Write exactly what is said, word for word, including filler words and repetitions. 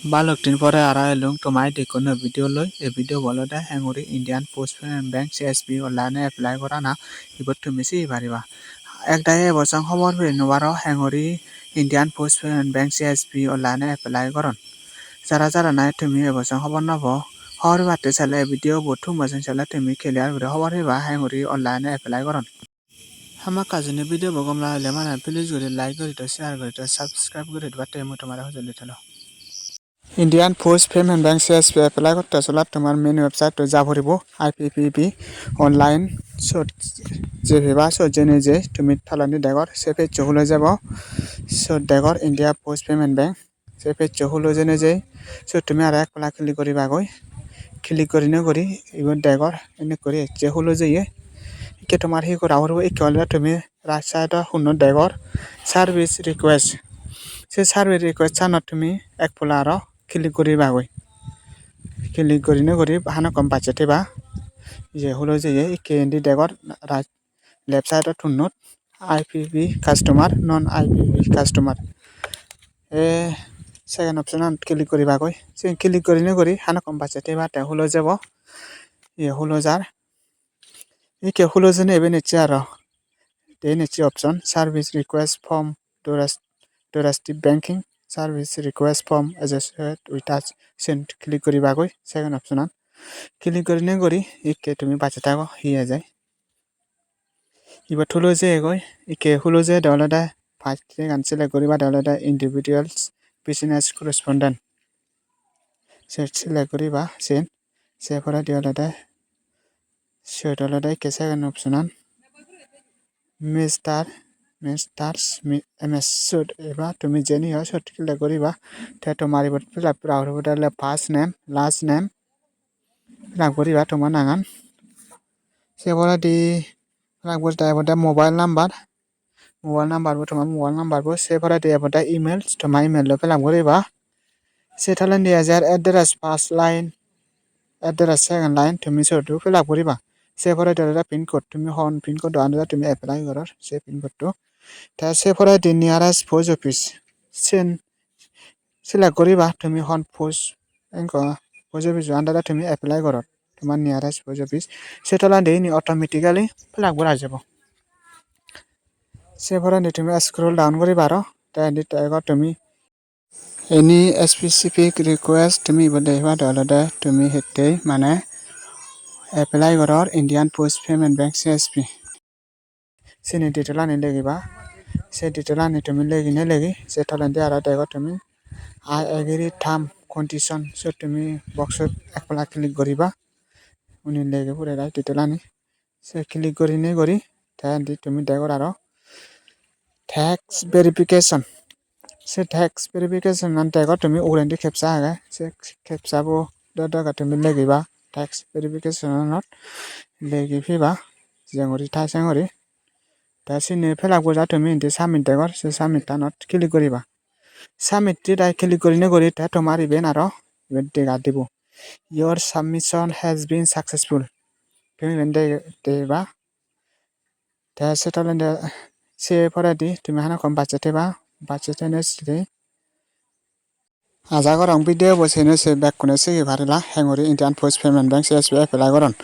Balok din pore aro elung toma idu ekko nuo video loi. Ei video bo olode henguri Indian Post Payment Bank, C S P, online apply gorana, ibot tumi sigi pariba. Ek dagi ebo song hobor pei no paro henguri Indian Post Payment Bank, C S P, online apply goron. Jara jara nahi tumi ebo song hobor no po, hobor pebatte sele ei video bo thum bo song sele tumi clear guri hobor peba henguri online apply goron. Hamakkai jodi video bo gom lagile mane please guri like guri do, share guri do, subscribe guri dibatte mui tomare hojoli telo. Indian Post Payment Bank, C S P, apply gotte solat tomar main website to ja poribo, I P P B online, sot je peba, sot jeinei je tumi toledi degor, se page-o hulo jebo, sot degor India Post Payment Bank. Se page-o hulo jeinei je, siyot tumi aro ek palla click guribagoi. Click gurinei guri ibot degor, enek guri ecche hulo jeye. Ikke tomar hi gora puribo, ikke olode tumi right side-ot huno degor service request. Se service request-anot tumi ek palla aro click guribagoi. Click gurinei guri hanukkon bacche theba. Ye hulo jeye, ikke indi degor right left side-ot hunnot I P P customer, non I P P customer. E second option-anot click guribagoi. Siyen click gurinei guri hanukkon bacche theba te hulo jebo. Ye hulo jar. Ikke hulo jeinei iben ecche aro. Te indi ecche option service request form, doras-, domestic banking service request form associated with us. Siyen click guribagoi second option-an. Click gurinei guri ikke tumi bacche thago hi ejai. Ibot hulo jeyegoi, ikke hulo jeyede olode first-egan select guribade olode individuals business correspondent. Siyot select guriba siyen. Se poredi olode siyot olode ikke second option-an Mister, Mister Smi-, M S siyot eba tumi jeni oi siyot click guriba. Te tomar ibot fill up gora puribo de olode first name, last name. Fill up guriba toma nangan. Se poredi fill up guri te ebode mobile number. Mobile number bo, toma mobile number bo. Se poredi ebode email, toma email lo fill up guriba. Se tolendi ejer address first line, address second line, tumi siyot o fill up guriba. Se poredi olode pin code, tumi hon pin code o under tumi apply goror, se pin code to. Te se poredi nearest post office, siyen select guriba tumi hon post, enko post office under tumi apply goror, tomar nearest post office. Se tolendi ini automatically fill up gora jebo. Se poredi tumi scroll down guriba aro, te indi degor tumi any specific request, tumi ibot degibade olode tumi hittey mane apply goror Indian Post Payment Bank, C S P. Sini detail ani legiba. Se detail ani tumi leginei legi, se tolendi aro degor tumi I agree term condition, siyot tumi box-ot ek palla click guriba. Uni legi pure rai detail ani. Se click gurinei guri te indi tumi degor aro tax verification. Se tax verification-an degor tumi, ugurendi captcha agey. Se captcha bo do doge tumi legiba tax verification-anot, legi peba jenguri thai senguri. Te sini fill up gojai tumi indi submit degor, se submit-anot click guriba. Submit-ot click gurinei guri te tomar iben aro ibet dega dibo, "Your submission has been successful." Tumi iben de-, deba. Te se tolendi, se poredi tumi hanukkon bacche theba, bacche thenei sidi. Aja gorong video bo sene se bekkune sigi parila, henguri Indian Post Payment Bank, C S P, apply goron.